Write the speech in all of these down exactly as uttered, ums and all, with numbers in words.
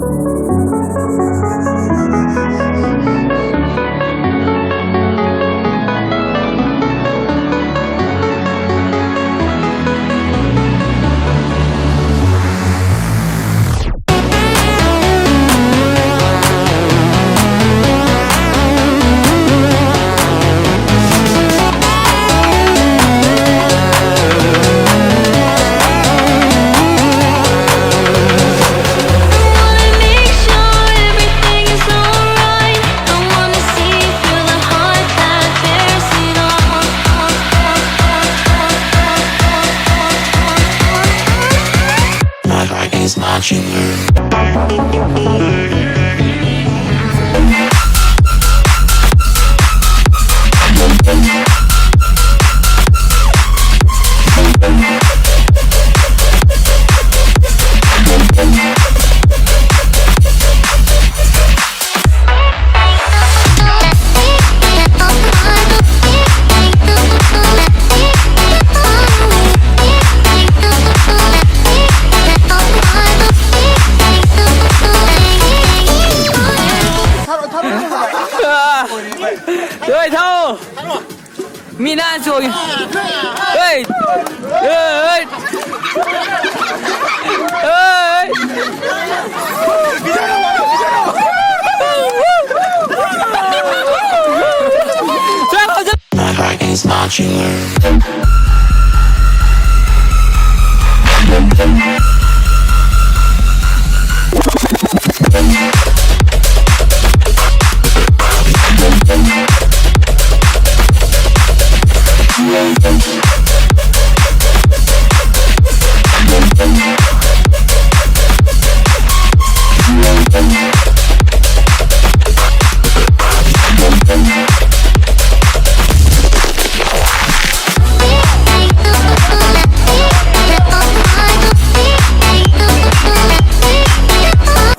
My heart is marching. ꯂꯣꯏ ꯊꯥꯎ꯫ ꯃꯤ ꯅꯥꯟ ꯆꯣꯡꯉꯤ꯫ ꯍꯣꯏ꯫ ꯍꯣꯏ꯫ ꯍꯣꯏ꯫ My heart is marching.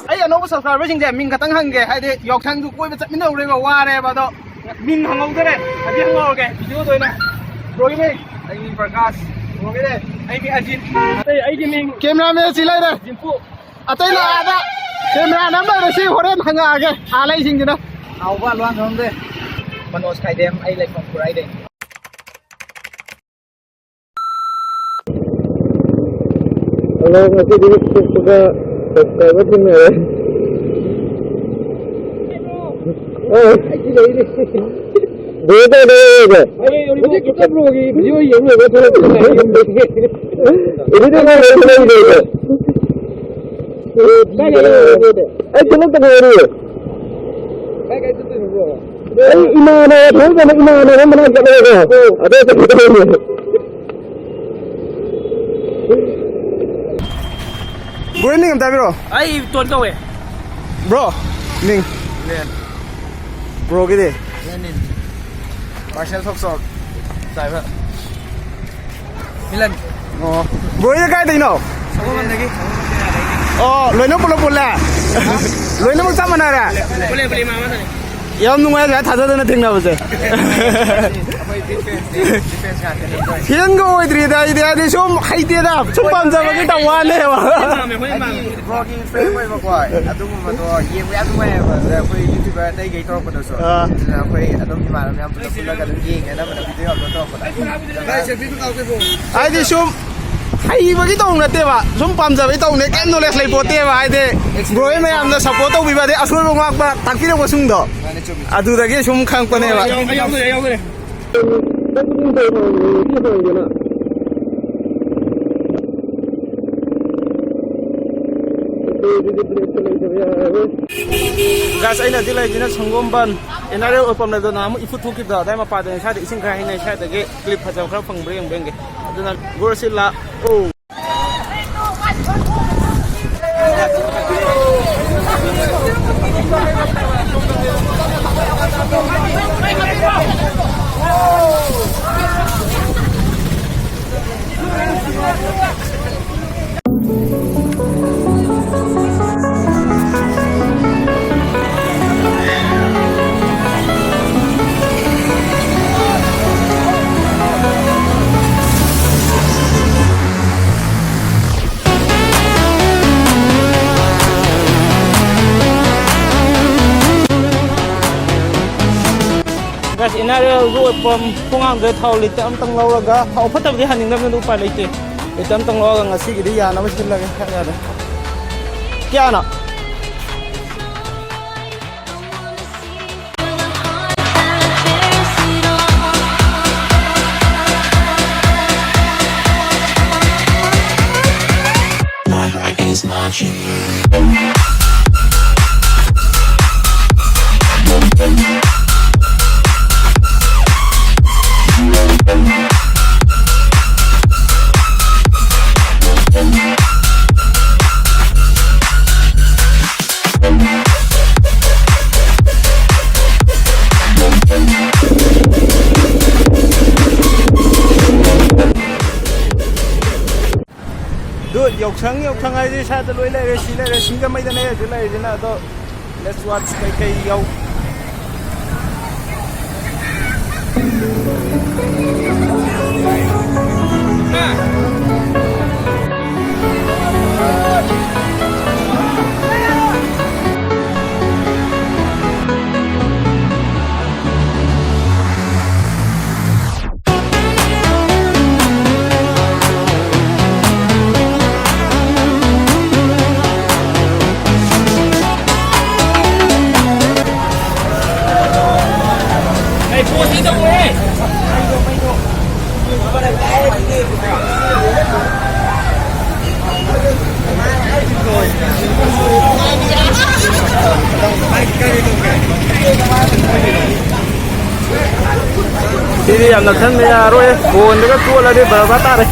ꯑꯩ ꯑꯅꯧꯕ subscriberꯁꯤꯡꯁꯦ ꯃꯤꯡ ꯈꯛꯇꯪ ꯍꯪꯒꯦ, ꯍꯥꯏꯗꯤ ꯌꯥꯎꯁꯪꯁꯨ ꯀꯣꯏꯕ ꯆꯠꯃꯤꯟꯅꯧꯔꯦꯕ, ꯋꯥꯔꯦꯕ꯫ ꯑꯗꯣ ꯃꯤꯡ ꯍꯪꯍꯧꯗꯔꯦ, ꯍꯧꯖꯤꯛ ꯍꯪꯍꯧꯔꯒꯦ videoꯗ ꯑꯣꯏꯅ꯫ Broꯒꯤ ꯃꯤꯡ? ꯑꯩ ꯃꯤꯡ ꯄ꯭ꯔꯀꯥꯁ꯫ Broꯒꯤꯗꯤ? ꯑꯩ ꯃꯤꯡ ꯑꯖꯤꯠ꯫ ꯑꯩ, ꯑꯩꯒꯤ ꯃꯤꯡ? Cameraman ꯁꯤ ꯂꯩꯔꯦ꯫ ꯖꯤꯝꯄꯨ꯫ ꯑꯇꯩ ꯂꯥꯛꯑꯗ꯫ ꯀꯦꯃꯦꯔꯥ ꯅꯝꯕꯔꯗ ꯁꯤ ꯍꯣꯔꯦꯟ ꯍꯪꯉꯛꯑꯒꯦ ꯑꯥ ꯂꯩꯁꯤꯡꯁꯤꯅ꯫ ꯅꯥꯎꯕ ꯂꯣꯟ ꯈꯪꯗꯦ꯫ ꯃꯅꯣꯖ ꯈꯥꯏꯗꯦꯝ, ꯑꯩ ꯂꯩꯐꯝ ꯈꯨꯔꯥꯏꯗꯩ꯫ ꯍꯜꯂꯣ, ꯉꯁꯤꯗꯤ ꯐꯦꯁꯕꯨꯛꯇ ꯁꯕꯁꯀ꯭ꯔꯥꯏꯕꯔ ꯊꯦꯡꯅꯔꯦ꯫ ꯑꯣ꯫ ꯕ꯭ꯔꯣ ꯀꯥꯏꯗ ꯂꯩꯔꯤꯒꯦ? ꯑꯩ ꯍꯧꯖꯤꯛ ꯈꯛꯇ ꯕ꯭ꯔꯣꯒꯤ ꯚꯤꯗꯤꯑꯣ ꯌꯦꯡ ꯂꯣꯏꯕ ꯊꯣꯛꯂꯛꯄꯗ ꯉꯥꯏꯔꯤ ꯌꯨꯝꯗꯒꯤ꯫ ꯑꯦꯗꯤꯠ ꯇꯧꯕ ꯂꯣꯏꯔꯕꯣ? ꯀꯥꯏ ꯂꯩꯔꯤꯅꯣ ꯕ꯭ꯔꯣꯗꯤ? ꯑꯩ ꯊꯣꯛꯂꯛꯇ ꯉꯥꯏꯔꯤ꯫ ꯀꯥꯏ ꯀꯥꯏ ꯆꯠꯇꯣꯏꯅꯣ ꯕ꯭ꯔꯣ? ꯑꯩ ꯏꯃꯥꯟꯅꯕ ꯊꯣꯛꯂꯛꯀꯥꯟꯗ ꯏꯃꯥꯟꯅꯕ ꯃꯅꯥꯛ ꯆꯠꯂꯒꯀꯣ꯫ ꯑꯗꯣ ꯆꯠꯀꯗꯕꯅꯦ꯫ ꯕ꯭ꯔꯣ ꯃꯤꯡ ꯑꯝꯇ ꯍꯥꯏꯕꯤꯔꯛꯑꯣ꯫ ꯑꯩ ꯇꯣꯟ ꯀꯧꯋꯦ꯫ ꯕ꯭ꯔꯣ ꯃꯤꯡ? ꯂꯦꯟ꯫ ꯕ꯭ꯔꯣꯒꯤꯗꯤ? ꯂꯦꯅꯤꯟ꯫ ꯃꯥꯔꯁꯦꯜ ꯊꯣꯛꯆꯣꯝ꯫ ꯗ꯭ꯔꯥꯏꯚꯔ꯫ ꯃꯤꯂꯟ꯫ ꯑꯣ꯫ ꯕ꯭ꯔꯣ ꯍꯣꯏꯗꯤ ꯀꯥꯏꯗꯩꯅꯣ? ꯁꯒꯣꯜꯕꯟꯗꯒꯤ꯫ ꯑꯣ, ꯂꯣꯏꯅ ꯄꯨꯂꯞ ꯄꯨꯜꯂꯦ? ꯂꯣꯏꯅꯃꯛ ꯆꯞ ꯃꯥꯟꯅꯔꯦ? ꯄꯨꯜꯂꯦ, ꯄꯨꯜꯂꯦ, ꯏꯃꯥ ꯑꯃꯗꯅꯦ꯫ ꯌꯥꯝ ꯅꯨꯡꯉꯥꯏ ꯁꯨꯃꯥꯏꯅ ꯊꯥꯖꯗꯅ ꯊꯦꯡꯅꯕꯁꯦ꯫ ꯑꯩꯈꯣꯏ ꯕꯤꯛ ꯐꯦꯟꯁꯅꯦ, ꯕꯤꯛ ꯐꯦꯟꯁ ꯉꯥꯛꯇꯅꯦ ꯑꯩꯈꯣꯏ꯫ ꯐꯦꯟꯒ ꯑꯣꯏꯗ꯭ꯔꯤꯗ ꯑꯩꯗꯤ, ꯍꯥꯏꯗꯤ ꯁꯨꯝ ꯍꯩꯇꯦꯗ, ꯁꯨꯝ ꯄꯥꯝꯖꯕꯒꯤ ꯇꯧ ꯋꯥꯅꯦꯕ꯫ ꯄꯥꯝꯃꯦ, ꯑꯩꯈꯣꯏ ꯄꯥꯝꯃꯦ꯫ ꯍꯥꯏꯗꯤ ꯕ꯭ꯔꯣꯒꯤ ꯐꯦꯟ ꯑꯣꯏꯕꯀꯣ, ꯑꯗꯨꯒꯨꯝꯕꯗꯣ ꯌꯦꯡꯕ ꯌꯥꯝ ꯅꯨꯡꯉꯥꯏꯌꯦꯕ꯫ ꯑꯗꯨꯗ ꯑꯩꯈꯣꯏ ꯌꯨꯇ꯭ꯌꯨꯕꯔ ꯑꯇꯩ ꯀꯩ ꯇꯧꯔꯛꯄꯗꯁꯨ꯫ ꯑꯥ꯫ ꯑꯗꯨꯅ ꯑꯩꯈꯣꯏ ꯑꯗꯨꯝ ꯏꯃꯥꯟꯅꯕ ꯃꯌꯥꯝ ꯄꯨꯂꯞ ꯄꯨꯜꯂꯒ ꯑꯗꯨꯝ ꯌꯦꯡꯉꯦ, ꯑꯅꯝꯕꯅ ꯚꯤꯗꯤꯑꯣ ꯑꯞꯂꯣꯗ ꯇꯧꯔꯛꯄꯗ꯫ ꯍꯥꯏꯗꯤ ꯁꯨꯝ ꯍꯩꯕꯒꯤ ꯇꯧꯕ ꯅꯠꯇꯦꯕ, ꯁꯨꯝ ꯄꯥꯝꯖꯕꯒꯤ ꯇꯧꯕꯅꯦ, ꯀꯩꯝ ꯅꯣꯂꯦꯖ ꯂꯩꯄꯣꯠꯇꯦꯕ꯫ ꯍꯥꯏꯗꯤ ꯕ꯭ꯔꯣ ꯍꯣꯏ ꯃꯌꯥꯝꯅ ꯁꯞꯄꯣꯔꯠ ꯇꯧꯕꯤꯕ, ꯑꯗꯩ ꯑꯁꯣꯏꯕ ꯉꯥꯛꯄ ꯇꯥꯛꯄꯤꯔꯛꯄꯁꯤꯡꯗꯣ, ꯃꯥꯅꯦ, ꯆꯨꯝꯃꯤ, ꯆꯨꯝꯃꯤ꯫ ꯑꯗꯨꯗꯒꯤ ꯁꯨꯝ ꯈꯪꯉꯛꯄꯅꯦꯕ꯫ ꯌꯥꯎ-, ꯌꯥꯎꯗꯣꯏꯅꯦ, ꯌꯥꯎꯗꯣꯏꯅꯦ꯫ ꯒꯥꯏꯁ, ꯑꯩꯅ ꯍꯧꯖꯤꯛ ꯂꯩꯔꯤꯁꯤꯅ ꯁꯪꯒꯣꯝꯕꯟ ꯑꯦꯟ ꯑꯥꯔ ꯑꯦꯜ ꯑꯣꯏꯐꯝ ꯂꯩꯕꯗꯣ ꯅꯍꯥꯟꯃꯨꯛ ꯏꯐꯨꯠ ꯊꯣꯛꯈꯤꯕꯗꯣ ꯑꯗꯥꯏ ꯃꯄꯥꯗꯅꯤ꯫ ꯁ꯭ꯋꯥꯏꯗ ꯏꯁꯤꯡ ꯈꯔ ꯍꯩꯅꯩ, ꯁ꯭ꯋꯥꯏꯗꯒꯤ ꯀ꯭ꯂꯤꯞ ꯐꯖꯕ ꯈꯔ ꯐꯪꯕ꯭ꯔꯥ ꯌꯦꯡꯕ꯭ꯔꯥ ꯌꯦꯡꯒꯦ꯫ ꯑꯗꯨꯅ ꯒꯣꯔꯁꯤꯂꯥ꯫ ꯑꯣ꯫ ꯖꯦꯅꯦꯔꯦꯜꯒꯤ ꯑꯣꯏꯕ ꯈꯣꯡꯒꯥꯡꯗ ꯊꯥꯎ ꯂꯤꯇꯔ ꯑꯃꯇꯪ ꯂꯧꯔꯒ, ꯊꯥꯎ ꯐꯠꯇꯕꯗꯤ ꯍꯥꯟꯅꯤꯡꯗꯕꯅꯤꯅ ꯎꯄꯥꯏ ꯂꯩꯇꯦ꯫ ꯂꯤꯇꯔ ꯑꯃꯇꯪ ꯂꯧꯔꯒ ꯉꯁꯤꯒꯤꯗꯤ ꯌꯥꯅꯕ ꯁꯤꯜꯂꯒꯦ꯫ ꯌꯥꯔꯦ꯫ ꯀꯌꯥꯅꯣ? ꯑꯗꯨ ꯌꯥꯎꯁꯪ, ꯌꯥꯎꯁꯪ ꯍꯥꯏꯗꯤ ꯁ꯭ꯋꯥꯏꯗ ꯂꯣꯏ ꯂꯩꯔꯦ, ꯁꯤ ꯂꯩꯔꯦ, ꯁꯤꯡꯖꯃꯩꯗꯅꯦ ꯍꯧꯖꯤꯛ ꯂꯩꯔꯤꯁꯤꯅ꯫ ꯑꯗꯣ let's watch ꯀꯩꯀꯩ ꯌꯥꯎ꯫ ꯁꯤꯗꯤ ꯌꯥꯝ ꯅꯛꯁꯟꯕ ꯌꯥꯔꯣꯏ, ꯐꯣꯟꯗꯒ ꯆꯣꯠꯂꯗꯤ ꯕꯔꯕꯥꯔ ꯇꯥꯔꯦ꯫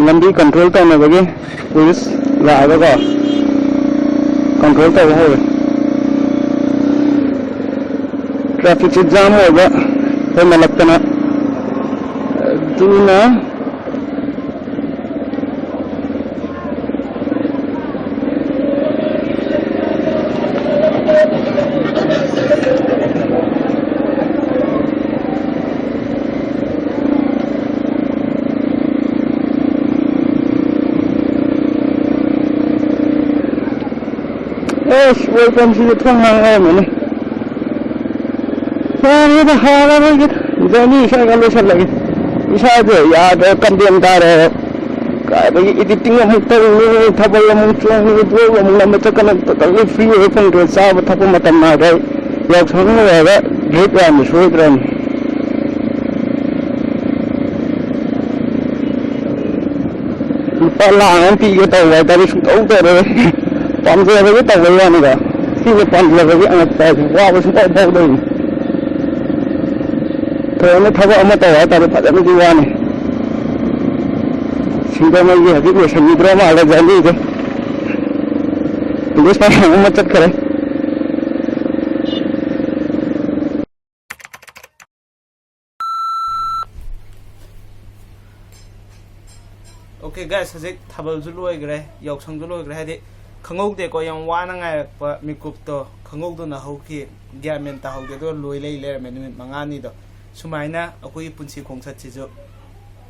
ꯂꯝꯕꯤ control ꯇꯧꯅꯕꯒꯤ ꯄꯨꯂꯤꯁ ꯂꯥꯛꯑꯒꯀꯣ, control ꯇꯧꯕ ꯍꯧꯔꯦ꯫ ꯇ꯭ꯔꯥꯐꯤꯛꯁꯦ ꯖꯥꯝ ꯑꯣꯏꯕ ꯍꯦꯟꯃꯜꯂꯛꯇꯅ, ꯑꯗꯨꯅ ꯑꯦꯁ, ꯑꯣꯏꯐꯝꯁꯤꯗ ꯊꯣꯡ ꯍꯥꯡ ꯂꯩꯔꯝꯃꯦꯅꯦ꯫ ꯌꯥꯔꯦꯗ, ꯍꯥꯔꯔꯣꯏꯒꯦꯗ꯫ ꯖꯔꯅꯤ ꯁ꯭ꯋꯥꯏꯒ ꯂꯣꯏꯁꯜꯂꯒꯦ꯫ ꯏꯁꯥꯁꯦ ꯌꯥꯗ꯭ꯔꯦ, ꯀꯝꯄ꯭ꯂꯦꯟ ꯇꯥꯔꯦ꯫ ꯀꯥꯏꯗꯒꯤ ꯏꯗꯤꯇꯤꯡ ꯑꯃꯨꯛ ꯇꯧꯅꯤ, ꯊꯥꯕꯜ ꯑꯃꯨꯛ ꯆꯣꯡꯅꯤ, ꯕ꯭ꯂꯣꯛ ꯑꯃꯨꯛ ꯅꯝꯕ ꯆꯠꯀꯅꯤ, ꯇꯣꯇꯜꯂꯤ ꯐ꯭ꯔꯤ ꯑꯣꯏꯕ ꯐꯪꯗ꯭ꯔꯦ꯫ ꯆꯥꯕ ꯊꯛꯄ ꯃꯇꯝ ꯅꯥꯏꯗ꯭ꯔꯦ꯫ ꯌꯥꯎꯁꯪ ꯂꯣꯏꯔꯒ ꯗ꯭ꯔꯤꯞ ꯌꯥꯝꯅ ꯁꯣꯏꯗ꯭ꯔꯕꯅꯤ꯫ ꯂꯨꯄꯥ ꯂꯥꯈ ꯑꯃ ꯄꯤꯒꯦ ꯇꯧꯕ ꯍꯥꯏꯇꯥꯔꯦ, ꯁꯨꯡꯇꯧ ꯇꯧꯔꯣꯏ꯫ ꯄꯥꯝꯖꯕꯒꯤ ꯇꯧꯕꯩ ꯋꯥꯅꯤꯗ꯫ ꯁꯤꯁꯦ ꯄꯥꯝꯖꯕꯒꯤ ꯑꯉꯛꯄ ꯍꯥꯏꯁꯦ, ꯋꯥꯕ ꯁꯨꯡꯐꯥꯎ ꯐꯥꯎꯗꯕꯅꯤ꯫ ꯊꯑꯣꯏꯅ ꯊꯕꯛ ꯑꯃ ꯇꯧ ꯍꯥꯏꯇꯥꯔꯦ, ꯐꯖꯅꯗꯤ ꯋꯥꯅꯤ꯫ ꯁꯤꯡꯖꯃꯩꯒꯤ ꯍꯧꯖꯤꯛ ꯂꯣꯏꯁꯤꯟꯈꯤꯗ꯭ꯔꯣ ꯃꯥꯜꯂꯦ ꯖꯔꯅꯤꯁꯦ꯫ ꯄꯨꯂꯤꯁ ꯃꯌꯥꯝ ꯑꯃ ꯆꯠꯈ꯭ꯔꯦ꯫ Okay guys, ꯍꯧꯖꯤꯛ ꯊꯥꯕꯜꯁꯨ ꯂꯣꯏꯈ꯭ꯔꯦ, ꯌꯥꯎꯁꯪꯁꯨ ꯂꯣꯏꯈ꯭ꯔꯦ꯫ ꯍꯥꯏꯗꯤ ꯈꯪꯍꯧꯗꯦꯀꯣ, ꯌꯥꯝ ꯋꯥꯅ ꯉꯥꯏꯔꯛꯄ ꯃꯤꯀꯨꯞꯇꯣ ꯈꯪꯍꯧꯗꯅ ꯍꯧꯈꯤ, ꯒ꯭ꯌꯥꯟ ꯃꯦꯟ ꯇꯥꯍꯧꯗꯦ꯫ ꯑꯗꯨꯒ ꯂꯣꯏ ꯂꯩ ꯂꯩꯔꯝꯃꯦ ꯅꯨꯃꯤꯠ ꯃꯉꯥꯅꯤꯗꯣ꯫ ꯁꯨꯃꯥꯏꯅ ꯑꯩꯈꯣꯏꯒꯤ ꯄꯨꯟꯁꯤ ꯈꯣꯡꯆꯠꯁꯤꯁꯨ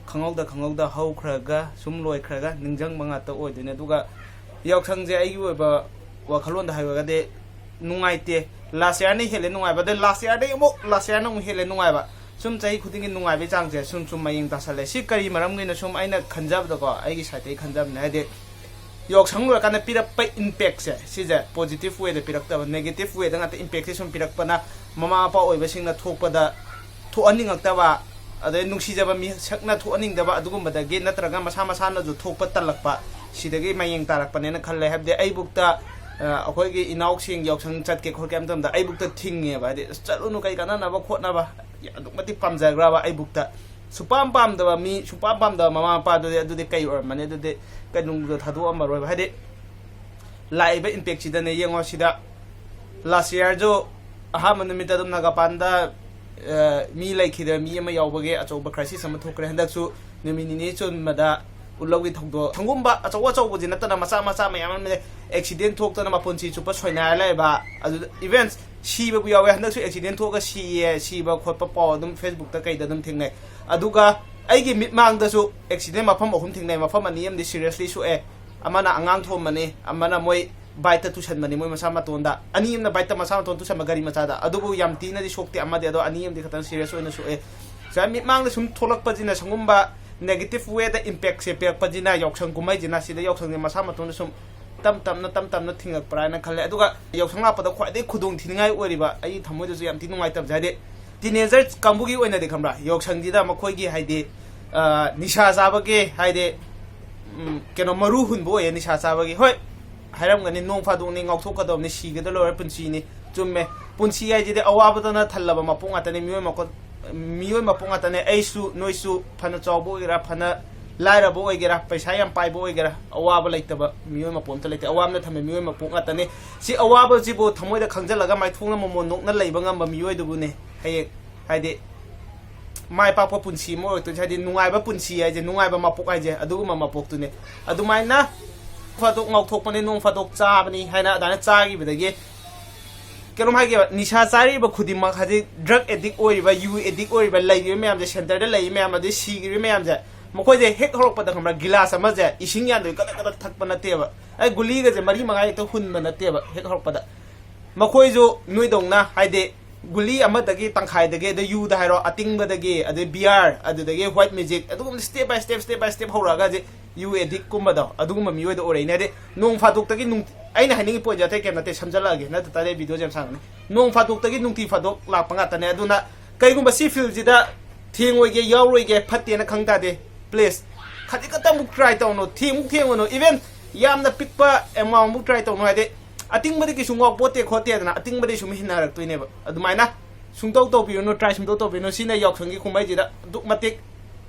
ꯈꯪꯍꯧꯗ ꯈꯪꯍꯧꯗ ꯍꯧꯈ꯭ꯔꯒ ꯁꯨꯝ ꯂꯣꯏꯈ꯭ꯔꯒ ꯅꯤꯡꯁꯤꯡꯕ ꯉꯥꯛꯇ ꯑꯣꯏꯗꯣꯏꯅꯦ꯫ ꯑꯗꯨꯒ ꯌꯥꯎꯁꯪꯁꯦ ꯑꯩꯒꯤ ꯑꯣꯏꯕ ꯋꯥꯈꯜꯂꯣꯟꯗ ꯍꯥꯏꯔꯒꯗꯤ ꯅꯨꯡꯉꯥꯏꯇꯦ꯫ Last yearꯅ ꯍꯦꯜꯂꯦ ꯅꯨꯡꯉꯥꯏꯕ, ꯑꯗꯩ last yearꯗꯒꯤ ꯑꯃꯨꯛ last yearꯅ ꯑꯃꯨꯛ ꯍꯦꯜꯂꯦ ꯅꯨꯡꯉꯥꯏꯕ꯫ ꯁꯨꯝ ꯆꯍꯤ ꯈꯨꯗꯤꯡꯒꯤ ꯅꯨꯡꯉꯥꯏꯕꯒꯤ ꯆꯥꯡꯁꯦ ꯁꯨꯝ ꯁꯨꯝ ꯃꯌꯦꯡ ꯇꯥꯁꯜꯂꯦ꯫ ꯁꯤ ꯀꯔꯤ ꯃꯔꯝꯒꯤꯅꯣ? ꯁꯨꯝ ꯑꯩꯅ ꯈꯟꯖꯕꯗꯀꯣ, ꯑꯩꯒꯤ sideꯇꯒꯤ ꯈꯟꯖꯕꯅꯦ, ꯍꯥꯏꯗꯤ ꯌꯥꯎꯁꯪ ꯂꯣꯏꯔꯀꯥꯟꯗ ꯄꯤꯔꯛꯄ impactꯁꯦ, ꯁꯤꯁꯦ positive wayꯗ ꯄꯤꯔꯛꯇꯕ, negative wayꯗ ꯉꯥꯛꯇ impactꯁꯦ ꯁꯨꯝ ꯄꯤꯔꯛꯄꯅ, ꯃꯃꯥ ꯃꯄꯥ ꯑꯣꯏꯕꯁꯤꯡꯅ ꯊꯣꯛꯄꯗ ꯊꯣꯛꯍꯟꯅꯤꯡꯉꯛꯇꯕ, ꯑꯗꯩ ꯅꯨꯡꯁꯤꯖꯕ ꯃꯤꯁꯛꯅ ꯊꯣꯛꯍꯟꯅꯤꯡꯗꯕ, ꯑꯗꯨꯒꯨꯝꯕꯗꯒꯤ ꯅꯠꯇ꯭ꯔꯒ ꯃꯁꯥ ꯃꯁꯥꯅꯁꯨ ꯊꯣꯛꯄ ꯇꯜꯂꯛꯄ, ꯁꯤꯗꯒꯤ ꯃꯌꯦꯡ ꯇꯥꯔꯛꯄꯅꯦꯅ ꯈꯜꯂꯦ꯫ ꯍꯥꯏꯕꯗꯤ ꯑꯩꯕꯨꯛꯇ, ꯑ, ꯑꯩꯈꯣꯏꯒꯤ ꯏꯅꯥꯎꯁꯤꯡ ꯌꯥꯎꯁꯪ ꯆꯠꯀꯦ ꯈꯣꯠꯀꯦ ꯍꯥꯏꯕ ꯃꯇꯝꯗ ꯑꯩꯕꯨꯛꯇ ꯊꯤꯡꯉꯦꯕ꯫ ꯍꯥꯏꯗꯤ, "ꯑꯁ, ꯆꯠꯂꯨꯅꯨ, ꯀꯩ ꯀꯥꯟꯅꯅꯕ ꯈꯣꯠꯅꯕ", ꯑꯗꯨꯛ ꯃꯇꯤꯛ ꯄꯥꯝꯖꯈ꯭ꯔꯕ ꯑꯩꯕꯨꯛꯇ꯫ ꯁꯨꯄꯥꯝ ꯄꯥꯝꯗꯕ ꯃꯤ, ꯁꯨꯄꯥꯝ ꯄꯥꯝꯗꯕ ꯃꯃꯥ ꯃꯄꯥꯗꯨꯗꯤ, ꯑꯗꯨꯗꯤ ꯀꯩ ꯑꯣꯏꯔꯝꯃꯅꯤ? ꯑꯗꯨꯗꯤ ꯀꯩꯅꯨꯡꯗ ꯊꯥꯗꯣꯛꯑꯝꯃꯔꯣꯏꯕ꯫ ꯍꯥꯏꯗꯤ, ꯂꯥꯛꯏꯕ impactꯁꯤꯗꯅꯦ, ꯌꯦꯡꯉꯣ ꯁꯤꯗ꯫ Last yearꯁꯨ ꯑꯍꯥꯟꯕ ꯅꯨꯃꯤꯠꯇ ꯑꯗꯨꯝ ꯅꯥꯒꯥꯄꯥꯟꯗ, ꯑ, ꯃꯤ ꯂꯩꯈꯤꯗꯕ ꯃꯤ ꯑꯃ ꯌꯥꯎꯕꯒꯤ ꯑꯆꯧꯕ crisis ꯑꯃ ꯊꯣꯛꯈ꯭ꯔꯦ꯫ ꯍꯟꯗꯛꯁꯨ ꯅꯨꯃꯤꯠ ꯅꯤꯅꯤ ꯆꯨꯝꯕꯗ ꯎꯠꯂꯧꯒꯤ ꯊꯧꯗꯣꯛ, ꯁꯪꯒꯨꯝꯕ ꯑꯆꯧ ꯑꯆꯧꯕꯁꯤ ꯅꯠꯇꯅ ꯃꯆꯥ ꯃꯆꯥ ꯃꯌꯥꯝ ꯑꯃ accident ꯊꯣꯛꯇꯅ ꯃꯄꯨꯟꯁꯤ ꯆꯨꯞꯄ ꯁꯣꯏꯅꯥꯏꯔ ꯂꯩꯕ, ꯑꯗꯨꯗ events ꯁꯤꯕꯕꯨ ꯌꯥꯎꯋꯦ꯫ ꯍꯟꯗꯛꯁꯨ accident ꯊꯣꯛꯑꯒ ꯁꯤꯌꯦ, ꯁꯤꯕ ꯈꯣꯠꯄ ꯄꯥꯎ ꯑꯗꯨꯝ Facebookꯇ ꯀꯩꯗ ꯑꯗꯨꯝ ꯊꯦꯡꯅꯩ꯫ ꯑꯗꯨꯒ ꯑꯩꯒꯤ ꯃꯤꯠꯃꯥꯡꯗꯁꯨ accident ꯃꯐꯝ ꯑꯍꯨꯝ ꯊꯦꯡꯅꯩ꯫ ꯃꯐꯝ ꯑꯅꯤ ꯑꯃꯗꯤ seriously ꯁꯣꯛꯑꯦ, ꯑꯃꯅ ꯑꯉꯥꯡ ꯊꯣꯝꯕꯅꯤ, ꯑꯃꯅ ꯃꯣꯏ bikeꯇ ꯇꯨꯁꯟꯕꯅꯤ ꯃꯣꯏ ꯃꯁꯥ ꯃꯇꯣꯟꯗ, ꯑꯅꯤ ꯑꯃꯅ bikeꯇ ꯃꯁꯥ ꯃꯇꯣꯟ ꯇꯨꯁꯟꯕ ꯒꯥꯔꯤ ꯃꯆꯥꯗ꯫ ꯑꯗꯨꯕꯨ ꯌꯥꯝ ꯊꯤꯅꯗꯤ ꯁꯣꯛꯇꯦ ꯑꯃꯗꯤ, ꯑꯗꯣ ꯑꯅꯤ ꯑꯃꯗꯤ ꯈꯇꯪ serious ꯑꯣꯏꯅ ꯁꯣꯛꯑꯦ꯫ ꯁꯨꯃꯥꯏꯅ ꯃꯤꯠꯃꯥꯡꯗ ꯁꯨꯝ ꯊꯣꯛꯂꯛꯄꯁꯤꯅ, ꯁꯪꯒꯨꯝꯕ negative wayꯗ impactꯁꯦ ꯄꯤꯔꯛꯄꯁꯤꯅ, ꯌꯥꯎꯁꯪ ꯀꯨꯝꯍꯩꯁꯤꯅ, ꯁꯤꯗ ꯌꯥꯎꯁꯪꯁꯦ ꯃꯁꯥ ꯃꯇꯣꯟꯗ ꯁꯨꯝ ꯇꯞ ꯇꯞꯅ, ꯇꯞ ꯇꯞꯅ ꯊꯤꯡꯉꯛꯄ꯭ꯔꯥ ꯍꯥꯏꯅ ꯈꯜꯂꯦ꯫ ꯑꯗꯨꯒ ꯌꯥꯎꯁꯪ ꯂꯥꯛꯄꯗ ꯈ꯭ꯋꯥꯏꯗꯒꯤ ꯈꯨꯗꯣꯡ ꯊꯤꯅꯤꯡꯉꯥꯏ ꯑꯣꯏꯔꯤꯕ, ꯑꯩ ꯊꯃꯣꯏꯗꯁꯨ ꯌꯥꯝ ꯊꯤ ꯅꯨꯡꯉꯥꯏꯇꯕꯁꯦ, ꯍꯥꯏꯗꯤ teenager ꯀꯥꯡꯕꯨꯒꯤ ꯑꯣꯏꯅꯗꯤ, ꯈꯪꯕ꯭ꯔꯥ, ꯌꯥꯎꯁꯪꯁꯤꯗ ꯃꯈꯣꯏꯒꯤ, ꯍꯥꯏꯗꯤ, ꯑ, ꯅꯤꯁꯥ ꯆꯥꯕꯒꯤ, ꯍꯥꯏꯗꯤ, ꯎꯝ, ꯀꯩꯅꯣ, ꯃꯔꯨ ꯍꯨꯟꯕ ꯑꯣꯏꯌꯦ ꯅꯤꯁꯥ ꯆꯥꯕꯒꯤ꯫ ꯍꯣꯏ, ꯍꯥꯏꯔꯝꯒꯅꯤ, ꯅꯣꯡ ꯐꯥꯗꯣꯛꯅꯤ, ꯉꯥꯎꯊꯣꯛꯀꯗꯕꯅꯤ, ꯁꯤꯒꯗ ꯂꯣꯏꯔ ꯄꯨꯟꯁꯤꯅꯤ꯫ ꯆꯨꯝꯃꯦ, ꯄꯨꯟꯁꯤ ꯍꯥꯏꯁꯤꯗꯤ ꯑꯋꯥꯕꯗꯅ ꯊꯜꯂꯕ ꯃꯄꯣꯛ ꯉꯥꯛꯇꯅꯤ꯫ ꯃꯤꯑꯣꯏ ꯃꯀꯣ-, ꯃꯤꯑꯣꯏ ꯃꯄꯣꯛ ꯉꯥꯛꯇꯅꯦ꯫ ꯑꯩꯁꯨ, ꯅꯣꯏꯁꯨ, ꯐꯅ ꯆꯥꯎꯕ ꯑꯣꯏꯒꯦꯔꯥ, ꯐꯅ ꯂꯥꯏꯔꯕ ꯑꯣꯏꯒꯦꯔꯥ, ꯄꯩꯁꯥ ꯌꯥꯝ ꯄꯥꯏꯕ ꯑꯣꯏꯒꯦꯔꯥ, ꯑꯋꯥꯕ ꯂꯩꯇꯕ ꯃꯤꯑꯣꯏ ꯃꯄꯣꯛ ꯑꯝꯇ ꯂꯩꯇꯦ꯫ ꯑꯋꯥꯕꯅ ꯊꯝꯕ ꯃꯤꯑꯣꯏ ꯃꯄꯣꯛ ꯉꯥꯛꯇꯅꯤ꯫ ꯁꯤ ꯑꯋꯥꯕꯁꯤꯕꯨ ꯊꯃꯣꯏꯗ ꯈꯪꯖꯤꯜꯂꯒ ꯃꯥꯏꯊꯣꯡꯅ ꯃꯃꯣꯟ ꯅꯣꯛꯅ ꯂꯩꯕ ꯉꯝꯕ ꯃꯤꯑꯣꯏꯗꯨꯕꯨꯅꯦ ꯍꯌꯦꯡ, ꯍꯥꯏꯗꯤ, ꯃꯥꯏ ꯄꯥꯛꯄ ꯄꯨꯟꯁꯤ ꯑꯃ ꯑꯣꯏꯔꯛꯇꯣꯏꯁꯦ, ꯍꯥꯏꯗꯤ ꯅꯨꯡꯉꯥꯏꯕ ꯄꯨꯟꯁꯤ ꯍꯥꯏꯁꯦ, ꯅꯨꯡꯉꯥꯏꯕ ꯃꯄꯣꯛ ꯍꯥꯏꯁꯦ, ꯑꯗꯨꯒꯨꯝꯕ ꯃꯄꯣꯛꯇꯨꯅꯦ꯫ ꯑꯗꯨꯃꯥꯏꯅ ꯐꯥꯗꯣꯛ ꯉꯥꯎꯊꯣꯛꯄꯅꯦ, ꯅꯣꯡ ꯐꯥꯗꯣꯛ ꯆꯥꯕꯅꯤ ꯍꯥꯏꯅ ꯑꯗꯨꯃꯥꯏꯅ ꯆꯥꯈꯤꯕꯗꯒꯤ, ꯀꯩꯅꯣꯝ ꯍꯥꯏꯒꯦꯕ, ꯅꯤꯁꯥ ꯆꯥꯔꯤꯕ ꯈꯨꯗꯤꯡꯃꯛ, ꯍꯥꯏꯗꯤ drug addict ꯑꯣꯏꯔꯤꯕ, ꯌꯨ addict ꯑꯣꯏꯔꯤꯕ, ꯂꯩꯔꯤꯕ ꯃꯌꯥꯝꯁꯦ, centreꯗ ꯂꯩꯔꯤ ꯃꯌꯥꯝ, ꯑꯗꯩ ꯁꯤꯈ꯭ꯔꯤꯕ ꯃꯌꯥꯝꯁꯦ, ꯃꯈꯣꯏꯁꯦ ꯍꯦꯛ ꯍꯧꯔꯛꯄꯗ, ꯈꯪꯕ꯭ꯔꯥ, ꯒꯤꯂꯥꯁ ꯑꯃꯁꯦ ꯏꯁꯤꯡ ꯌꯥꯟꯗꯣꯏ ꯀꯗꯛ ꯀꯗꯛ ꯊꯛꯄ ꯅꯠꯇꯦꯕ꯫ ꯑꯩ ꯒꯨꯂꯤꯒꯁꯦ ꯃꯔꯤ ꯃꯉꯥ ꯍꯦꯛꯇ ꯍꯨꯟꯕ ꯅꯠꯇꯦꯕ ꯍꯦꯛ ꯍꯧꯔꯛꯄꯗ꯫ ꯃꯈꯣꯏꯁꯨ ꯅꯣꯏꯗꯧꯅ, ꯍꯥꯏꯗꯤ, ꯒꯨꯂꯤ ꯑꯃꯗꯒꯤ ꯇꯪꯈꯥꯏꯗꯒꯤ, ꯑꯗꯩ ꯌꯨꯗ ꯍꯥꯏꯔꯣ, ꯑꯇꯤꯡꯕꯗꯒꯤ, ꯑꯗꯩ beer, ꯑꯗꯨꯗꯒꯤ white magic, ꯑꯗꯨꯒꯨꯝꯕ step by step, step by step ꯍꯧꯔꯛꯑꯒ ꯍꯧꯖꯤꯛ ꯌꯨ addict ꯀꯨꯝꯕꯗꯣ, ꯑꯗꯨꯒꯨꯝꯕ ꯃꯤꯑꯣꯏꯗ ꯑꯣꯏꯔꯛꯏꯅꯦ꯫ ꯍꯥꯏꯗꯤ, ꯅꯣꯡ ꯐꯥꯗꯣꯛꯇꯒꯤ ꯅꯨꯡ-, ꯑꯩꯅ ꯍꯥꯏꯅꯤꯡꯉꯤ pointꯁꯦ ꯑꯇꯩ ꯀꯩꯝ ꯅꯠꯇꯦ, ꯁꯝꯖꯜꯂꯛꯑꯒꯦ, ꯅꯠꯇ ꯇꯥꯔꯗꯤ videoꯁꯦ ꯌꯥꯝ ꯁꯥꯡꯉꯅꯤ꯫ ꯅꯣꯡ ꯐꯥꯗꯣꯛꯇꯒꯤ ꯅꯨꯡꯇꯤ ꯐꯥꯗꯣꯛ ꯂꯥꯛꯄ ꯉꯥꯛꯇꯅꯦ꯫ ꯑꯗꯨꯅ ꯀꯩꯒꯨꯝꯕ ꯁꯤ fieldꯁꯤꯗ ꯊꯦꯡꯉꯣꯏꯒꯦ, ꯌꯥꯎꯔꯣꯏꯒꯦ, ꯐꯠꯇꯦꯅ ꯈꯪ ꯇꯥꯔꯗꯤ, please, ꯈꯖꯤꯛ ꯈꯛꯇꯃꯨꯛ try ꯇꯧꯅꯨ, ꯊꯦꯡꯃꯨꯛ ꯊꯦꯡꯉꯨꯅꯨ꯫ Even ꯌꯥꯝꯅ ꯄꯤꯛꯄ amountꯃꯨꯛ try ꯇꯧꯅꯨ꯫ ꯍꯥꯏꯗꯤ, ꯑꯇꯤꯡꯕꯗꯤ ꯀꯩꯁꯨ ꯉꯥꯎꯄꯣꯠꯇꯦ ꯈꯣꯠꯇꯦꯗꯅ, ꯑꯇꯤꯡꯕꯗꯩ ꯁꯨꯝ ꯍꯦꯟꯅꯔꯛꯇꯣꯏꯅꯦꯕ꯫ ꯑꯗꯨꯃꯥꯏꯅ ꯁꯨꯡꯇꯧ ꯇꯧꯕꯤꯔꯨꯅꯨ, try ꯁꯨꯡꯇꯧ ꯇꯧꯕꯤꯔꯨꯅꯨ꯫ ꯁꯤꯅ ꯌꯥꯎꯁꯪꯒꯤ ꯀꯨꯝꯍꯩꯁꯤꯗ ꯑꯗꯨꯛ ꯃꯇꯤꯛ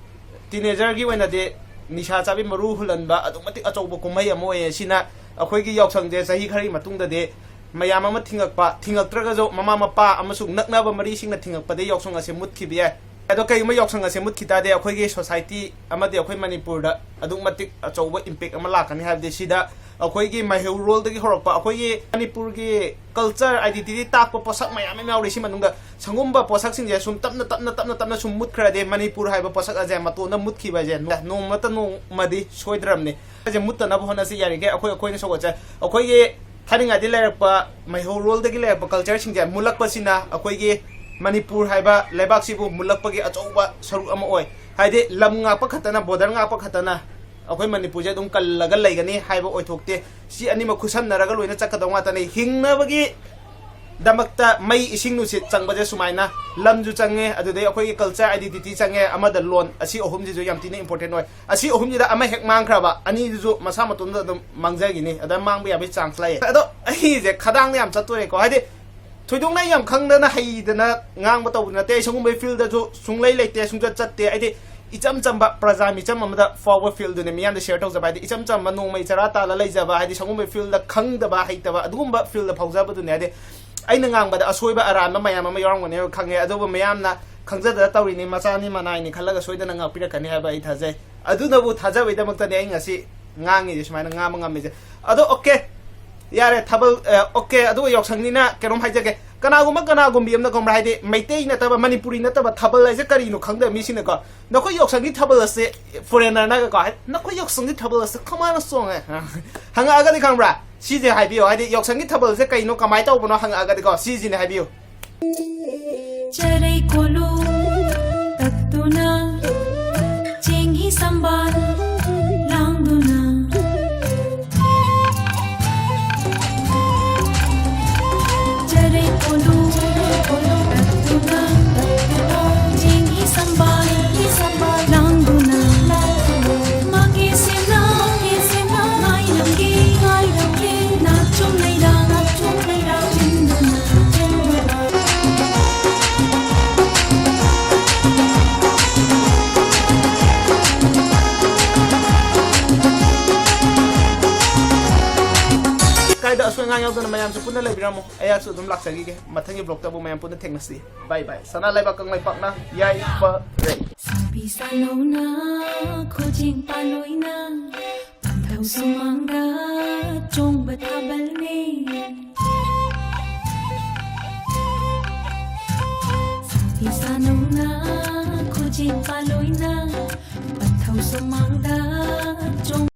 teenagerꯒꯤ ꯑꯣꯏꯅꯗꯤ ꯅꯤꯁꯥ ꯆꯥꯕꯤ ꯃꯔꯨ ꯍꯨꯜꯍꯟꯕ ꯑꯗꯨꯛ ꯃꯇꯤꯛ ꯑꯆꯧꯕ ꯀꯨꯝꯍꯩ ꯑꯃ ꯑꯣꯏꯌꯦ꯫ ꯁꯤꯅ ꯑꯩꯈꯣꯏꯒꯤ ꯌꯥꯎꯁꯪꯁꯦ ꯆꯍꯤ ꯈꯔꯒꯤ ꯃꯇꯨꯡꯗꯗꯤ ꯃꯌꯥꯝ ꯑꯃ ꯊꯤꯡꯉꯛꯄ, ꯊꯤꯡꯉꯛꯇ꯭ꯔꯒꯁꯨ ꯃꯃꯥ ꯃꯄꯥ ꯑꯃꯁꯨꯡ ꯅꯛꯅꯕ ꯃꯔꯤꯁꯤꯡꯅ ꯊꯤꯡꯉꯛꯄꯗꯒꯤ ꯌꯥꯎꯁꯪ ꯑꯁꯦ ꯃꯨꯠꯈꯤꯕ ꯌꯥꯏ꯫ ꯑꯗꯣ ꯀꯩꯒꯨꯝꯕ ꯌꯥꯎꯁꯪ ꯑꯁꯦ ꯃꯨꯠꯈꯤ ꯇꯥꯔꯗꯤ ꯑꯩꯈꯣꯏꯒꯤ society ꯑꯃꯗꯤ ꯑꯩꯈꯣꯏ ꯃꯅꯤꯄꯨꯔꯗ ꯑꯗꯨꯛ ꯃꯇꯤꯛ ꯑꯆꯧꯕ impact ꯑꯃ ꯂꯥꯛꯀꯅꯤ꯫ ꯍꯥꯏꯕꯗꯤ ꯁꯤꯗ ꯑꯩꯈꯣꯏꯒꯤ ꯃꯩꯍꯧꯔꯣꯜꯗꯒꯤ ꯍꯧꯔꯛꯄ, ꯑꯩꯈꯣꯏꯒꯤ ꯃꯅꯤꯄꯨꯔꯒꯤ culture identity ꯇꯥꯛꯄ ꯄꯣꯠꯁꯛ ꯃꯌꯥꯝ ꯑꯃ ꯌꯥꯎꯔꯤ꯫ ꯁꯤ ꯃꯅꯨꯡꯗ ꯁꯪꯒꯨꯝꯕ ꯄꯣꯠꯁꯛꯁꯤꯡꯁꯦ ꯁꯨꯝ ꯇꯞꯅ, ꯇꯞꯅ, ꯇꯞꯅ, ꯇꯞꯅ ꯁꯨꯝ ꯃꯨꯠꯈ꯭ꯔꯗꯤ ꯃꯅꯤꯄꯨꯔ ꯍꯥꯏꯕ ꯄꯣꯠꯁꯛ ꯑꯁꯦ ꯃꯇꯣꯟꯗ ꯃꯨꯠꯈꯤꯕ ꯍꯥꯏꯁꯦ ꯅꯣꯡꯃꯇ ꯅꯣꯡꯃꯗꯤ ꯁꯣꯏꯗ꯭ꯔꯕꯅꯤ꯫ ꯍꯥꯏꯁꯦ ꯃꯨꯠꯇꯅꯕ ꯍꯣꯠꯅꯁꯤ꯫ ꯌꯥꯔꯤꯈꯩ ꯑꯩꯈꯣꯏ, ꯑꯩꯈꯣꯏꯅ ꯁꯧꯒꯠꯆ-, ꯑꯩꯈꯣꯏꯒꯤ ꯊꯥꯏꯅꯉꯥꯏꯗꯤ ꯂꯩꯔꯛꯄ, ꯃꯩꯍꯧꯔꯣꯜꯗꯒꯤ ꯂꯩꯔꯛꯄ cultureꯁꯤꯡꯁꯦ ꯃꯨꯠꯂꯛꯄꯁꯤꯅ ꯑꯩꯈꯣꯏꯒꯤ ꯃꯅꯤꯄꯨꯔ ꯍꯥꯏꯕ ꯂꯩꯕꯥꯛꯁꯤꯕꯨ ꯃꯨꯠꯂꯛꯄꯒꯤ ꯑꯆꯧꯕ ꯁꯔꯨꯛ ꯑꯃ ꯑꯣꯏ꯫ ꯍꯥꯏꯗꯤ ꯂꯝ ꯉꯥꯛꯄ ꯈꯛꯇꯅ, border ꯉꯥꯛꯄ ꯈꯛꯇꯅ ꯑꯩꯈꯣꯏ ꯃꯅꯤꯄꯨꯔꯁꯦ ꯑꯗꯨꯝ ꯀꯜꯂꯒ ꯂꯩꯒꯅꯤ ꯍꯥꯏꯕ ꯑꯣꯏꯊꯣꯛꯇꯦ꯫ ꯁꯤ ꯑꯅꯤꯃꯛ ꯈꯨꯠꯁꯝꯅꯔꯒ ꯂꯣꯏꯅ ꯆꯠꯀꯗꯧ ꯉꯥꯛꯇꯅꯤ꯫ ꯍꯤꯡꯅꯕꯒꯤ ꯗꯃꯛꯇ ꯃꯩ, ꯏꯁꯤꯡ, ꯅꯨꯡꯁꯤꯠ ꯆꯪꯕꯁꯦ ꯁꯨꯃꯥꯏꯅ ꯂꯝꯁꯨ ꯆꯪꯉꯦ, ꯑꯗꯨꯗꯩ ꯑꯩꯈꯣꯏꯒꯤ culture identity ꯆꯪꯉꯦ, ꯑꯃꯗ ꯂꯣꯟ, ꯑꯁꯤ ꯑꯍꯨꯝꯁꯤꯁꯨ ꯌꯥꯝ ꯊꯤꯅ important ꯑꯣꯏ꯫ ꯑꯁꯤ ꯑꯍꯨꯝꯁꯤꯗ ꯑꯃ ꯍꯦꯛ ꯃꯥꯡꯈ꯭ꯔꯕ, ꯑꯅꯤꯗꯨꯁꯨ ꯃꯁꯥ ꯃꯇꯣꯝꯇ ꯑꯗꯨꯝ ꯃꯥꯡꯖꯈꯤꯅꯤ, ꯑꯗ ꯃꯥꯡꯕ ꯌꯥꯕꯒꯤ chance ꯂꯩ꯫ ꯑꯗꯣ ꯑꯩꯁꯦ ꯈꯗꯥꯡꯗ ꯌꯥꯝ ꯆꯠꯇꯣꯔꯦꯀꯣ, ꯍꯥꯏꯗꯤ ꯊꯣꯏꯗꯣꯛꯅ ꯌꯥꯝ ꯈꯪꯗꯅ ꯍꯩꯗꯅ ꯉꯥꯡꯕ ꯇꯧꯕ ꯅꯠꯇꯦ꯫ ꯑꯩ ꯁꯤꯒꯨꯝꯕꯒꯤ fieldꯗꯁꯨ ꯁꯨꯡꯂꯩ ꯂꯩꯇꯦ, ꯁꯨꯡꯆꯠ ꯆꯠꯇꯦ꯫ ꯑꯩꯗꯤ ꯏꯆꯝ ꯆꯝꯕ ꯄ꯭ꯔꯖꯥ ꯃꯤꯆꯝ ꯑꯃꯗ ꯐꯥꯎꯕ fieldꯗꯨꯅꯦ ꯃꯤꯌꯥꯝꯗ share ꯇꯧꯖꯕ, ꯍꯥꯏꯗꯤ ꯏꯆꯝ ꯆꯝꯕ ꯅꯣꯡꯃꯩ ꯆꯔꯥ ꯇꯥꯜꯂ ꯂꯩꯖꯕ, ꯍꯥꯏꯗꯤ ꯁꯤꯒꯨꯝꯕꯒꯤ fieldꯗ ꯈꯪꯗꯕ ꯍꯩꯇꯕ ꯑꯗꯨꯒꯨꯝꯕ fieldꯗ ꯐꯥꯎꯖꯕꯗꯨꯅꯦ꯫ ꯍꯥꯏꯗꯤ ꯑꯩꯅ ꯉꯥꯡꯕꯗ ꯑꯁꯣꯏꯕ ꯑꯔꯥꯟꯕ ꯃꯌꯥꯝ ꯑꯃ ꯌꯥꯎꯔꯝꯒꯅꯦꯕ ꯈꯪꯉꯦ, ꯑꯗꯨꯕꯨ ꯃꯌꯥꯝꯅ ꯈꯪꯖꯗ ꯇꯧꯔꯤꯅꯤ, ꯃꯆꯥꯅꯤ ꯃꯅꯥꯏꯅꯤ ꯈꯜꯂꯒ ꯁꯣꯏꯗꯅ ꯉꯥꯛꯄꯤꯔꯛꯀꯅꯤ ꯍꯥꯏꯕ ꯑꯩ ꯊꯥꯖꯩ꯫ ꯑꯗꯨꯅꯕꯨ ꯊꯥꯖꯕꯩꯗꯃꯛꯇꯅꯦ ꯑꯩ ꯉꯁꯤ ꯉꯥꯡꯉꯤꯁꯦ, ꯁꯨꯃꯥꯏꯅ ꯉꯥꯡꯕ ꯉꯝꯃꯤꯁꯦ꯫ ꯑꯗꯣ okay, ꯌꯥꯔꯦ, ꯊꯥꯕꯜ, ꯑ, okay, ꯑꯗꯨꯒ ꯌꯥꯎꯁꯪꯅꯤꯅ ꯀꯩꯅꯣꯝ ꯍꯥꯏꯖꯒꯦ꯫ ꯀꯅꯥꯒꯨꯝꯕ ꯀꯅꯥꯒꯨꯝꯕꯤ ꯑꯃꯅ ꯈꯪꯕ꯭ꯔꯥ, ꯍꯥꯏꯗꯤ ꯃꯩꯇꯩ ꯅꯠꯇꯕ, ꯃꯅꯤꯄꯨꯔꯤ ꯅꯠꯇꯕ ꯊꯥꯕꯜ ꯍꯥꯏꯁꯦ ꯀꯔꯤꯅꯣ ꯈꯪꯗꯕ ꯃꯤꯁꯤꯡꯅꯀꯣ, "ꯅꯈꯣꯏ ꯌꯥꯎꯁꯪꯒꯤ ꯊꯥꯕꯜ ꯑꯁꯦ," foreignerꯅꯒꯀꯣ, ꯍꯥꯏ, "ꯅꯈꯣꯏ ꯌꯥꯎꯁꯪꯒꯤ ꯊꯥꯕꯜ ꯑꯁꯦ ꯀꯃꯥꯏꯅ ꯆꯣꯡꯉꯦ?" ꯍꯪꯉꯛꯑꯒꯗꯤ ꯈꯪꯕ꯭ꯔꯥ, ꯁꯤꯁꯦ ꯍꯥꯏꯕꯤꯌꯣ, ꯍꯥꯏꯗꯤ ꯌꯥꯎꯁꯪꯒꯤ ꯊꯥꯕꯜꯁꯦ ꯀꯩꯅꯣ, ꯀꯃꯥꯏꯅ ꯇꯧꯕꯅꯣ ꯍꯪꯉꯛꯑꯒꯗꯤꯀꯣ, ꯁꯤꯁꯤꯅꯦ ꯍꯥꯏꯕꯤꯌꯨ꯫ ꯆꯔꯩ ꯀꯣꯂꯨ ꯇꯛꯇꯨꯅ, ꯆꯦꯡꯍꯤ ꯁꯝꯕꯥꯜ ꯂꯥꯡꯗꯨꯅ꯫ ꯆꯔꯩ ꯀꯣꯂꯨ ꯇꯛꯇꯨꯅ, ꯆꯦꯡꯍꯤ ꯁꯝꯕꯥꯜ ꯂꯥꯡꯗꯨꯅ꯫ ꯃꯥꯒꯤ ꯁꯦꯝꯅ, ꯃꯥꯒꯤ ꯁꯦꯝꯅ, ꯉꯥꯏꯔꯝꯒꯦ, ꯉꯥꯏꯔꯝꯒꯦ, ꯅꯥꯆꯣꯝ ꯂꯩꯔꯥꯡ, ꯅꯥꯆꯣꯝ ꯂꯩꯔꯥꯡ ꯆꯤꯟꯗꯨꯅ, ꯆꯤꯟꯗꯨꯅ꯫ ꯌꯥꯎꯗꯅ ꯃꯌꯥꯝꯁꯨ ꯄꯨꯟꯅ ꯂꯩꯕꯤꯔꯝꯃꯣ꯫ ꯑꯩꯍꯥꯛꯁꯨ ꯑꯗꯨꯝ ꯂꯥꯛꯆꯈꯤꯒꯦ꯫ ꯃꯊꯪꯒꯤ vlogꯇ ꯑꯃꯨꯛ ꯃꯌꯥꯝ ꯄꯨꯟꯅ ꯊꯦꯡꯅꯁꯤ꯫ Bye bye꯫ ꯁꯅꯥ ꯂꯩꯕꯥꯛ ꯀꯪꯂꯩꯄꯥꯛꯅ ꯌꯥꯏꯐꯔꯦ꯫ ꯁꯥꯕꯤ ꯁꯥꯅꯧꯅ ꯈꯨꯖꯤꯡ ꯄꯥꯂꯣꯏꯅ ꯄꯟꯊꯧ ꯁꯨꯃꯥꯡꯗ ꯆꯣꯡꯕ ꯊꯥꯕꯜꯅꯦ꯫ ꯁꯥꯕꯤ ꯁꯥꯅꯧꯅ ꯈꯨꯖꯤꯡ ꯄꯥꯂꯣꯏꯅ ꯄꯟꯊꯧ ꯁꯨꯃꯥꯡꯗ ꯆꯣꯡ